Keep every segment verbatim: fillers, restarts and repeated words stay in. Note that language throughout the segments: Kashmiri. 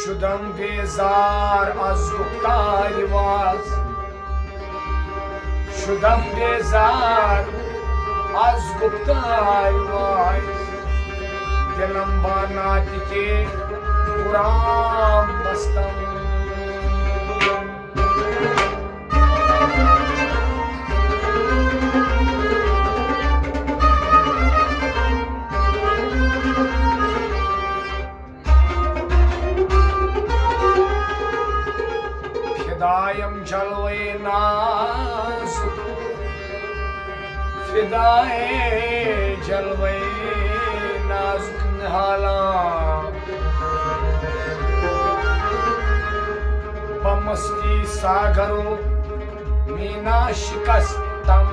شدم بیزار از گفتار واز، شدم بیزار از گفتار واز، دلم با نعتِ قرآن بستم. فدایم جلوے ناز، فدائے جلوے نازک نہالان، بہ مستی ساگرو مینا شکستم.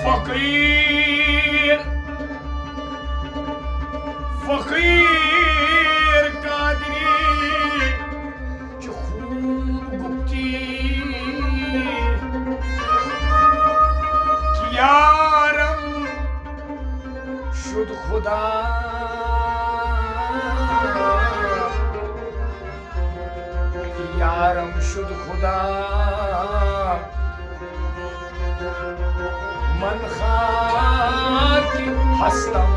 فقیر، فقیر قادری چہ خوب گپتی کہ یارم شد خدا، یارم شد خدا، من خاک ہستم.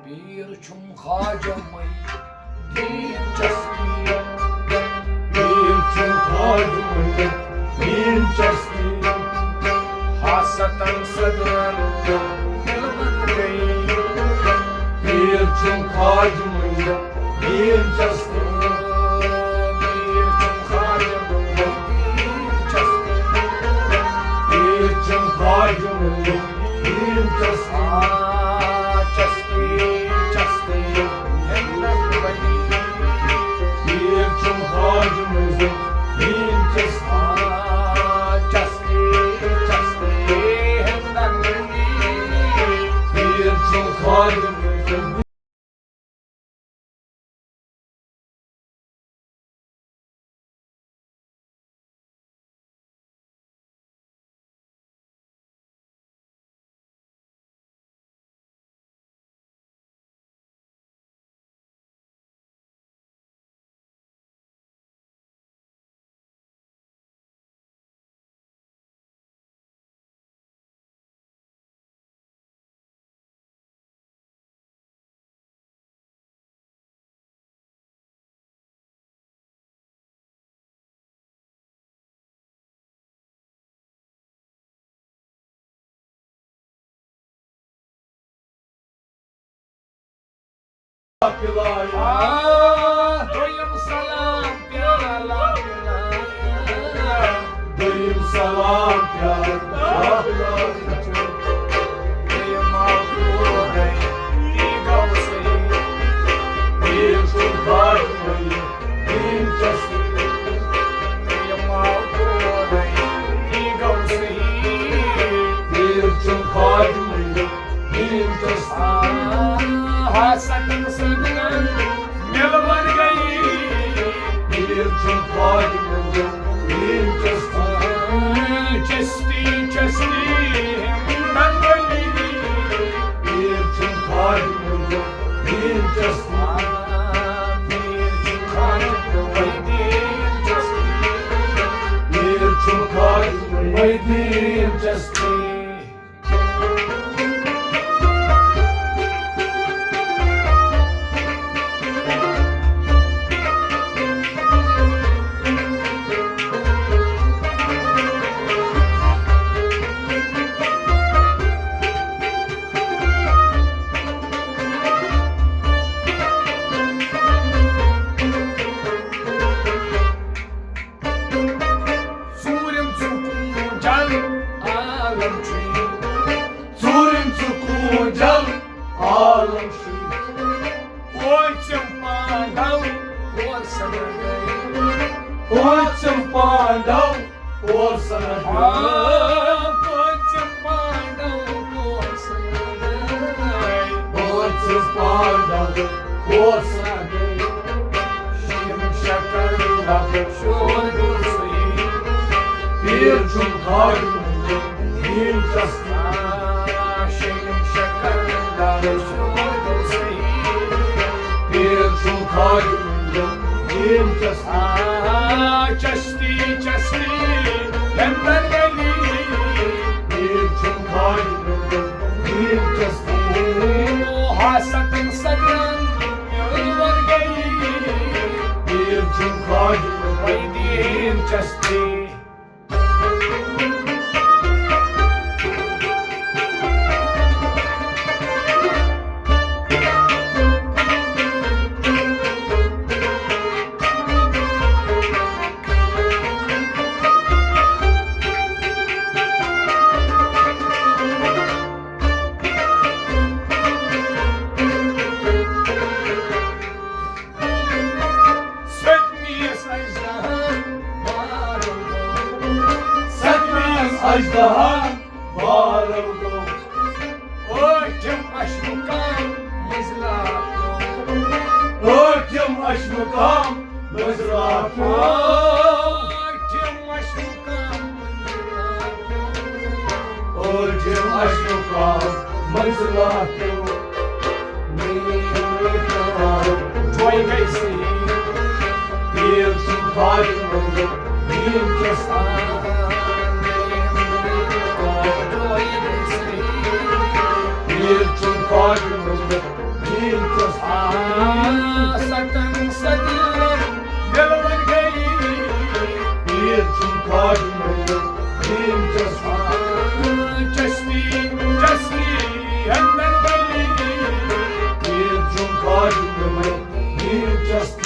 پیر چھم خواجہ معین الدین چشتی. پیر چھم خواجہ معین الدین چشتی. خاصتاً صدرن دلبر گئی. پیر چھم خواجہ معین الدین چشتی. پیر چھم خواجہ معین الدین چشتی. پیر چھم خواجہ معین الدین چشتی. آ، چشتی، چشتی، ہندن ولی. پیر چھم خواجہ معین الدین چشتی. آ، چشتی، چشتی، ہندن ولی. پیر چھم خواجہ معین الدین. آ، دوٚیِم سلام پیالہ، دوٚیِم سلام پیالہ، دوٚیِم آو تورے، تی گوٚو صحیح۔ بیٚیہِ چھُ باقٕے۔ دلچسپ۔ یِم آو تورے، یہِ گوٚو صحیح۔ پیر چھُم خاجمٕے، دلچسپ۔ آ، حسن سٕنٛدٮ۪ن مِلوَن گٔیی۔ پیر چھُم خاجمٕے، دلچسپ۔ چشتی، چشتی، ہمدن ولی۔ پیر چھُم خاجمٕے، دلچسپ۔ عالم شریف۔ پوچم پانڈو اور سنگے۔ پوچم پانڈو اور سنگے۔ پوچم پانڈو اور سنگے۔ پوچم پانڈو اور سنگے۔ شیم شکر لب شور گوسوئی۔ پیر چھُم خاجہ مجید دین چس۔ آ، شیم شکر لب شور گوسوئی۔ پیر چھُم خاجہ مجید دین چس۔ آ، چستی، چستی، ہمدرد علی۔ پیر چھُم خاجہ مجید دین چس۔ او، حاستن صدرن میون گئی۔ پیر چھُم خاجہ مجید دین چستی۔ ستمیس اژدہان بارو گوٚو۔ ستمیس اژدہان بارو گوٚو۔ ٲٹھِم اشمُقام منزلہ پیوٚو۔ ٲٹھِم اشمُقام منزلہ پیوٚو۔ ٲٹھِم اشمُقام منزلہ پیوٚو۔ ٲٹھِم اشمُقام منزلہ پیوٚو۔ وۄنۍ گٔے سہی۔ پیر چھُم خاجہ مجید دین چس۔ پیر چھُم خاجہ مجید دین چس۔ ستن صدی ییٚلہِ وۄنۍ گٔے۔ پیر چھُم خاجہ مجید دین چس۔ چستی، چستی، ہمدرد علی۔ پیر چھُم خاجہ مجید دین چس۔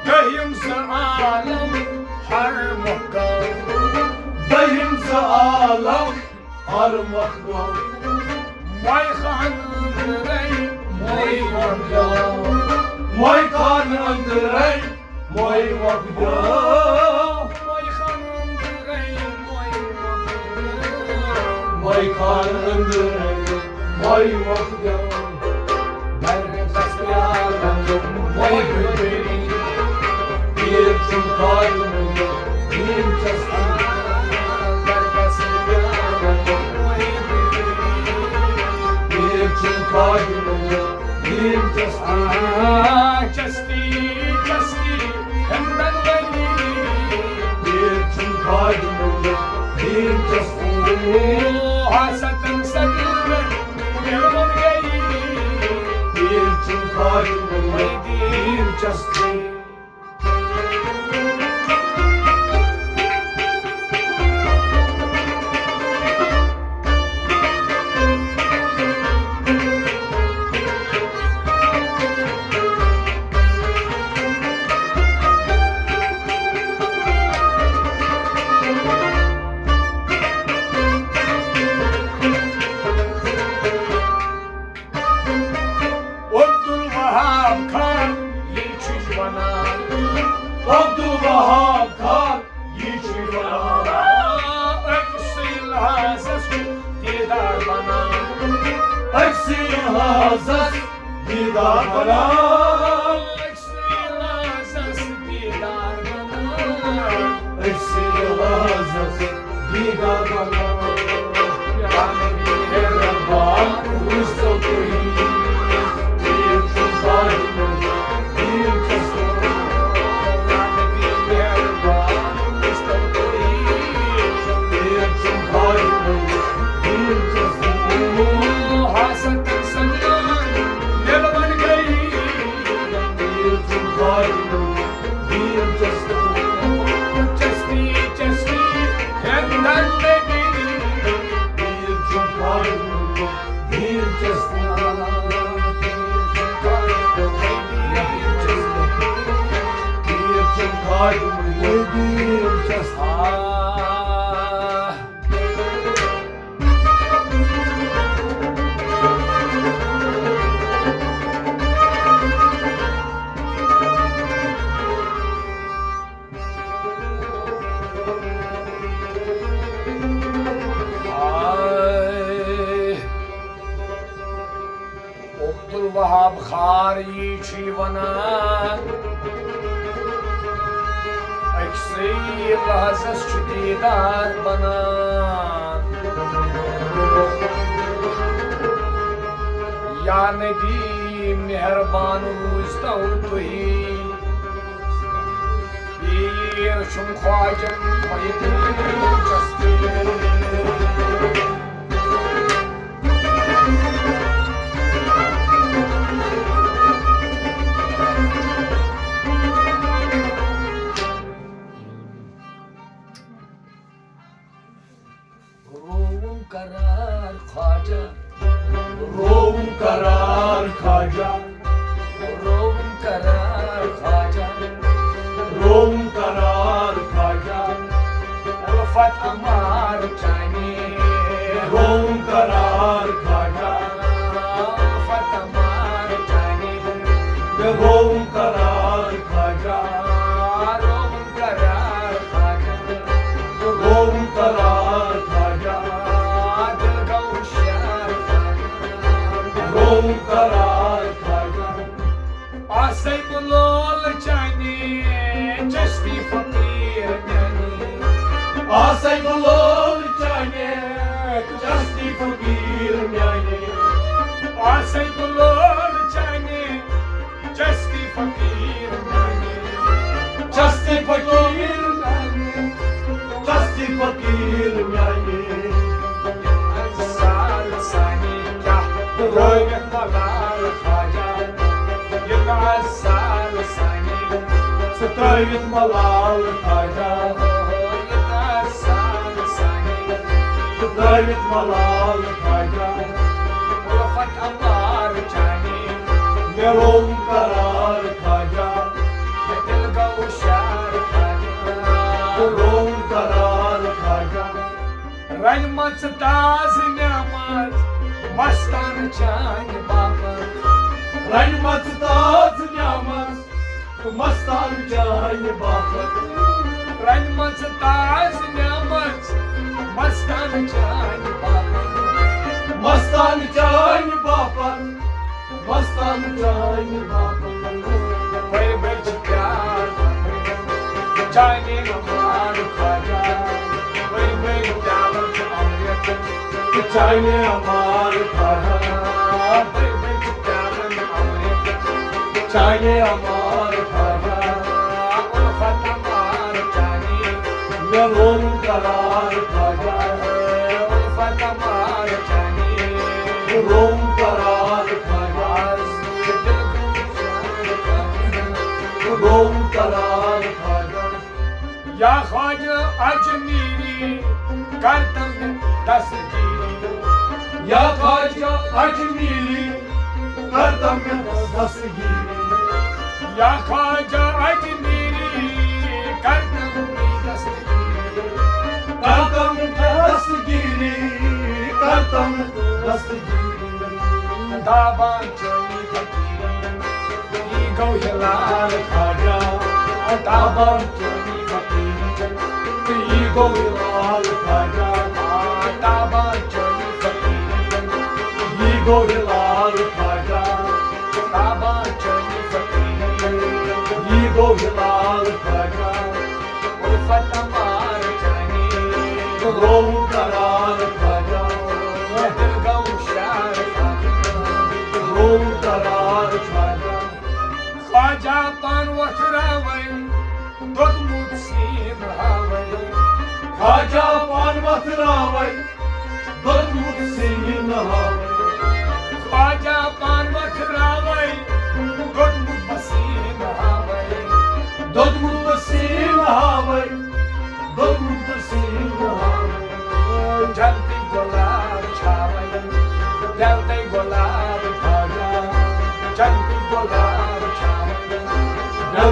دٔہِم زٕ عالم ہر مۄکھگام۔ دٔہِم زٕ عالم ہر مۄکھگام۔ مۄے خان أنٛدرَے مۄے مۄکھگام۔ مۄے خان أنٛدرَے مۄے مۄکھگام۔ مۄے خان أنٛدرَے مۄے مۄکھگام۔ مۄے خان أنٛدرَے مۄے مۄکھگام۔ درگاہس پیالن مۄے بھری۔ پیر چھُم خاجہ مجید دین چس۔ درگاہس پیالن مۄے بھری۔ پیر چھُم خاجہ مجید دین چس۔ آ، چستی، چستی، ہمدرد علی۔ پیر چھُم خاجہ مجید دین چس۔ او، حسن صدر مہربان گئی۔ پیر چھُم خاجہ مجید دین چس۔ عبدالوہاب خان، یہِ چھُے ونان۔ عبدالوہاب خان، یہِ چھُے ونان۔ أکسٕے لحاظس چھُ دیٖدار بنان۔ أکسٕے لحاظس دیٖدار بنان۔ أکسٕے لحاظس دیٖدار بنان۔ أکسٕے لحاظس دیٖدار بنان۔ یا نبی مہربان، وٕچھتو تُہی۔ پیر چھُم خاجہ مجید دین چس۔ یا نبی مہربان، وٕچھتو تُہی۔ پیر چھُم خاجہ مجید دین چس۔ حسن سلمان مہربان گئی۔ پیر چھُم چستی، چستی، ہندن نبی۔ پیر چھُ خواجہ، پیر چستی۔ پیر چھُ خواجہ، پیر چستی۔ آہ۔ ہاے۔ عبدالوہاب خار یی چھُ ونان، أکسٕے لحظس چھُ دیدار بنان۔ یا نبی مہربان روٗزتو تُہی، پیٖر چھُم خواجہ محی الدین چشتی۔ رووُم قرار خواجہ، رووُم قرار خواجہ، رووُم قرار خواجہ، رووُم قرار خواجہ۔ الفت عمار چانی، رووُم قرار خواجہ۔ الفت عمار چانی، رووُم قرار خواجہ۔ رووُم قرار خواجہ۔ رووُم قرار خواجہ۔ دل گوٚو شاد خواجہ۔ رووُم قرار خواجہ۔ آسے بہٕ لول چانہِ چشتی فقیٖر میانہِ۔ آسے بہٕ لول چانہِ چشتی فقیٖر میانہِ۔ آسے بہٕ لول چانہِ چشتی فقیٖر میانہِ۔ چشتی فقیٖر میانہِ۔ چشتی فقیٖر میانہِ۔ سال سانی کیٛاہ ترٲوِتھ ملال خواجہ۔ یہِ کَس سال سانی۔ ژٕ ترٲوِتھ ملال خواجہ۔ یہِ کَس سال سانی۔ ژٕ ترٲوِتھ ملال خواجہ۔ الفت عمار چانی۔ مےٚ رووُم قرار خواجہ۔ مےٚ دل گوٚو شاد خواجہ۔ تہٕ رووُم قرار خواجہ۔ رنہِ مژ تازٕ نعمت مستان چانہِ باپتھ۔ رنہِ مژ تازٕ نعمت تہٕ مستان چانہِ باپتھ۔ رنہِ مژ تازٕ نعمت مستان چانہِ باپتھ۔ مستان چانہِ باپتھ۔ مستان چانہِ باپتھ۔ بٔرۍ بٔرۍ چھِ پیالہٕ چانہِ عمار خواجہ۔ بٔرۍ بٔرۍ پیالہٕ چھِ امرت چانہِ عمار خواجہ۔ بٔرۍ بٔرۍ چھِ پیالہٕ امرت چانہِ عمار خواجہ۔ الفت عمار چانی۔ مےٚ رووُم قرار خواجہ۔ الفت عمار چانی۔ رووُم قرار خواجہ۔ رووُم قرار خواجہ۔ یا خواجہ اجمیری، کر تم دستگیری۔ یا خواجہ اجمیری، کر تم دستگیری۔ یا خواجہ اجمیری، کر تم دستگیری۔ کر تم دستگیری، کر تم دستگیری۔ تابان چٲنی فقیری، یی گوٚو ہلال خواجہ۔ تابان چٲنی فقیری، یی گوٚو ہلال خواجہ۔ تابان چٲنی فقیری، یی گوٚو ہلال خواجہ۔ تابان چٲنی فقیری، یی گوٚو ہلال خواجہ۔ الفت عمار چانی۔ رووُم قرار خواجہ۔ دل گوٚو شاد خواجہ۔ رووُم قرار خواجہ۔ خواجہ پان وۄتھراوَے، دوٚدمُت سیٖن ہاوَے۔ خواجہ پان وۄتھراوَے، دوٚدمُت سیٖن ہاوَے۔ خواجہ پان وۄتھراوَے، دوٚدمُت سیٖن ہاوَے۔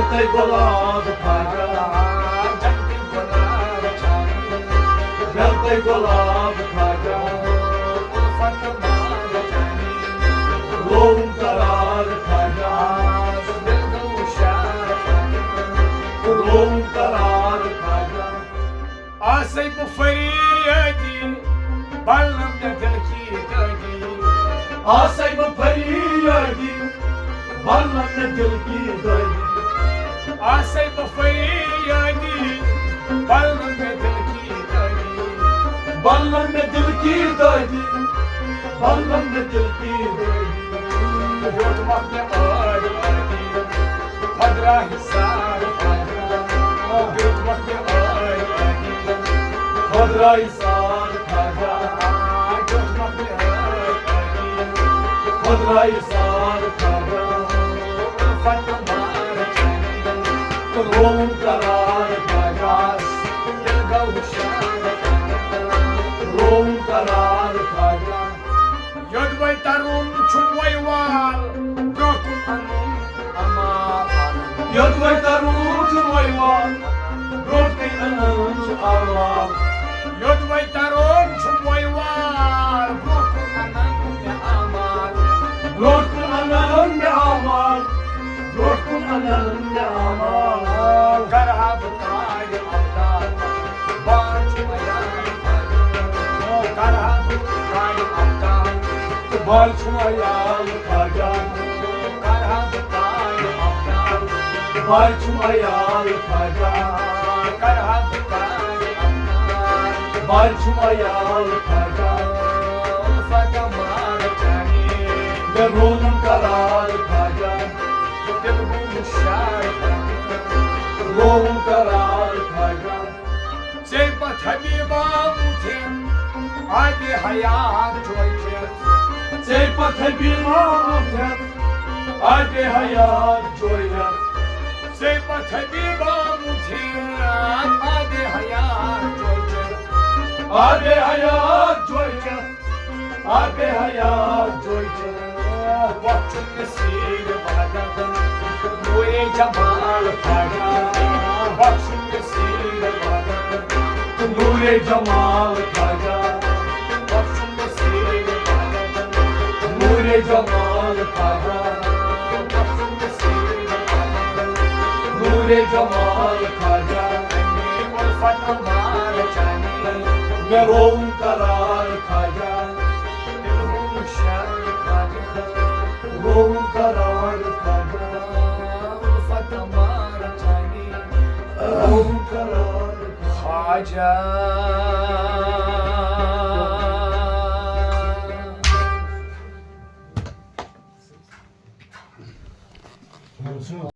تَے گۄلاب خواجہ، جنتی گۄلاب خواجہ، مےٚ تَے گۄلاب خواجہ، الفت مار جانی، روم قرار خواجہ، دل گوشار خواجہ، روم قرار خواجہ۔ آسے بہٕ فریادی، بلم مےٚ دل کی دٲدی۔ آسے بہٕ فریادی، بلم مےٚ دل کی دٲدی۔ آسے بہٕ فریادی، بلم مےٚ دل کی دٲدی۔ بلم مےٚ دل کی دٲدی، بلم مےٚ دل کی دٲدی۔ ہیوٚتمَکھ مےٚ ٲدۍ ٲدی، خۄدراہہِ سار خواجہ۔ ہیوٚتمَکھ مےٚ ٲدۍ ٲدی، خۄدراہہِ سار خواجہ۔ ہیوٚتمَکھ مےٚ ٲدۍ ٲدی، خۄدراہہِ سار خواجہ۔ الفت مار جانی، روم قرار خواجہ۔ دل گوٚو شاد، روم قرار خواجہ۔ یوٚدوَے ترُن چھُم وۄنۍ وال، برٛونٛہہ کُن اَنُن اَمال۔ یوٚدوَے ترُن چھُم وۄنۍ وال، برٛونٛہہ کُن اَنُن چھُ اَمال۔ یوٚدوَے ترُن چھُم وۄنۍ وال، برٛونٛہہ کُن اَنَن مےٚ اَمال۔ برٛونٛہہ کُن اَنَن مےٚ اَمال، برٛونٛہہ کُن اَنَن مےٚ اَمال۔ کرٕ ہا بہٕ قٲیِم اَبدال، بال چھُم عیال۔ کرٕ ہا بہٕ قٲیِم اَبدال، تہٕ بال چھُم عیال خواجہ۔ کرٕ ہا بہٕ قٲیِم اَبدال، بال چھُم عیال خواجہ۔ کرٕ ہا بہٕ قٲیِم اَبدال، بال چھُم عیال خواجہ۔ الفت مار جانی، مےٚ روم قرار خواجہ۔ دل گوٚو شاد، روم قرار خواجہ۔ ژے پتھ حبیبا مُتھِن آبِ حیات چوچہِ۔ ژے پتھ حبیبا مُتھِن آبِ حیات چوچہِ۔ ژے پتھ حبیبا مُتھِن آبِ حیات چوچہِ۔ آبِ حیات چوچہِ۔ آبِ حیات چوچہِ۔ وۄتھ چھُم نصیب وعدہ، نورِ جمال خواجہ۔ وۄتھ چھُم نصیب وعدہ، نورِ جمال خواجہ۔ وۄتھ چھُم نصیب وعدہ، نورِ جمال خواجہ۔ وۄتھ چھُم نصیب وعدہ، نورِ جمال خواجہ۔ الفت مار جانی، مےٚ روم قرار خواجہ۔ دل گوٚو شاد خواجہ۔ روم قرار خواجہ۔ الفت مار جانی، روم قرار خواجہ۔